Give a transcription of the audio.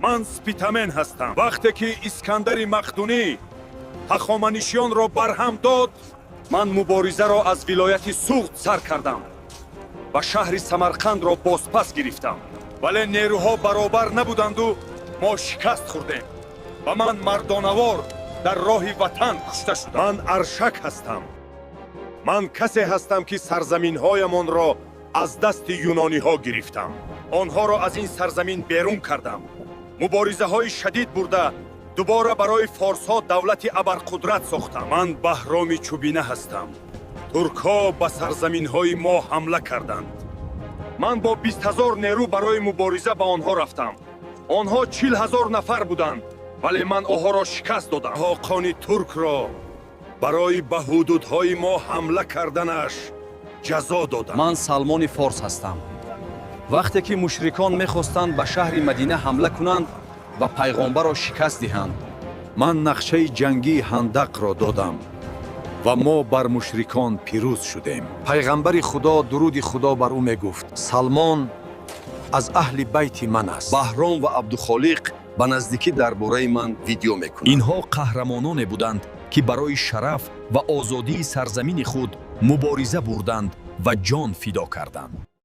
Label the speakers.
Speaker 1: Ман Спитамен ҳастам. Вақте ки Искандари Мақдунӣ ҳахоманишиёнро барҳам дод, ман муборизаро аз вилояти Суғд сар кардам ва шаҳри Самарқандро бозпас гирифтам. Вале нерӯҳо баробар набуданду мо шикаст хӯрдем ва ман мардонавор дар роҳи ватан кушта шудам. Ман Аршак ҳастам. Ман касе ҳастам, ки сарзаминҳоямонро аз дасти юнониҳо гирифтам, онҳоро аз ин сарзамин берун кардам, муборизаҳои шадид бурда, дубора барои форсҳо давлати абарқудрат сохтам. Ман Баҳроми Чӯбина ҳастам. Туркҳо ба сарзаминҳои мо ҳамла карданд. Ман бо 20 000 нерӯ барои мубориза ба онҳо рафтам. Онҳо 40 000 нафар буданд, вале ман онҳоро шикаст додам. Ҳоқони туркро барои ба ҳудудҳои мо ҳамла карданаш ҷазо додам.
Speaker 2: Ман Салмони Форс ҳастам. Вақте ки мушрикон мехостанд ба шаҳри Мадина ҳамла кунанд ва пайғомбарро шикаст диҳанд,
Speaker 1: ман нақшаи ҷангии Ҳандақро додам ва мо бар мушрикон пирӯз шудем.
Speaker 2: Пайғамбари Худо, дуруди Худо бар ӯ, мегуфт: «Салмон аз аҳли байти ман аст».
Speaker 3: Баҳром ва Абдухолиқ ба наздикӣ дар бораи ман видео мекунанд.
Speaker 4: Инҳо қаҳрамононе буданд, ки барои шараф ва озодии сарзамини худ мубориза бурданд ва ҷон фидо карданд.